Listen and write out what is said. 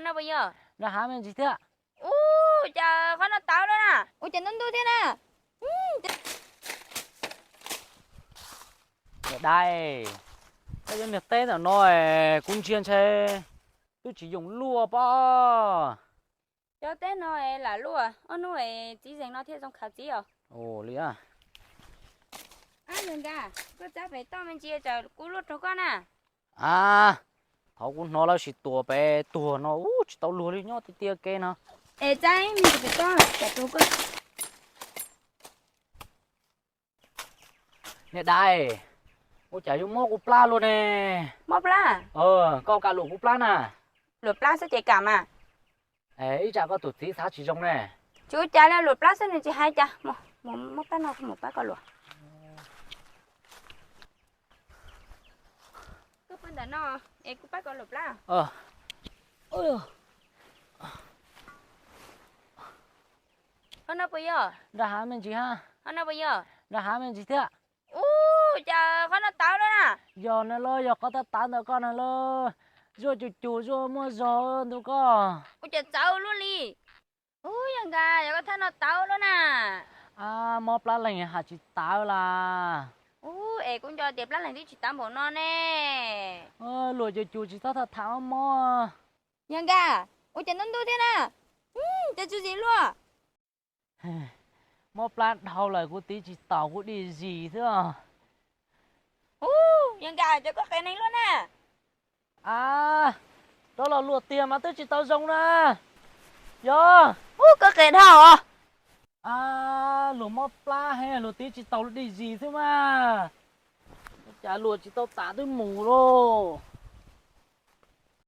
Nrog hav me ntsis thiab. Ua cas qhov no tawv lawm na? Ua cas ntub ntub thiab na? Niam dais, koj yuav niag teb ntawm no, kuv ntsia ntshe twb tsis yooj luaj pob. Cov teb no lam luaj, ob hnub txiv zeeg no thiaj zoo khaws txiv os. Ua li. Yog nkaj, koj txav pem toj me ntsis tsam kuv luaj raug koj na. A, thaum kuv hnov lawv sim tuam pem tuag no, ub, tsis tau luag li, nyob tiag tiag kev no. Es txav me ntsis pem toj tsam raug koj. Niam dais, ua cas yuav mob kuv plab luaj ne? Mob plab? Koj kam luam kuv plab na? Luam plab xwb ces kam mas. Ib tsam koj tus txiv xav tsis zoo ne. Tsis ua cas li, luam plab xwb nws tsis hais cas. Mus, mus pab no, mus pab koj luam. Koj pw ntawm no es kuv pab koj luam plab. Qhov no puas yog? Nrog hav me ntsis hab. Qhov no puas yog? Nrog hav me ntsis thiab. Ub, cas qhov no tawv lawm na? Yog na lauj, yog qhov tawv tawv ntawm koj na lauj. Zuaj cus cus, zuaj muaj zog ntu koj. Ua cas txawv luaj li? Ub, yog nkaj, yog koj thaj no tawv lawm na. A, mob plab leeg haj tsis tawv las. Ub, es kuv nco tias plab leeg twb tsis tawv npaum no ne. Luam cus cus tsis txhob tham tham mob mob. Yog nkaj, ua cas ntub ntub thiab na? Cas tsis zis luaj. Mob plab dhau lawm kuv tiv tsis taus kuv dim zis xwb. Ub, yog nkaj, cas koj qias neeg luaj na. A, rov los luam tiag mas twb tsis tau zoo na. Yog. Ub, koj qias dhau os. A, luam mob plab he, luam tiv tsis taus dim zis xwb mas. Cas luam tsis tau tas twb mus lauj.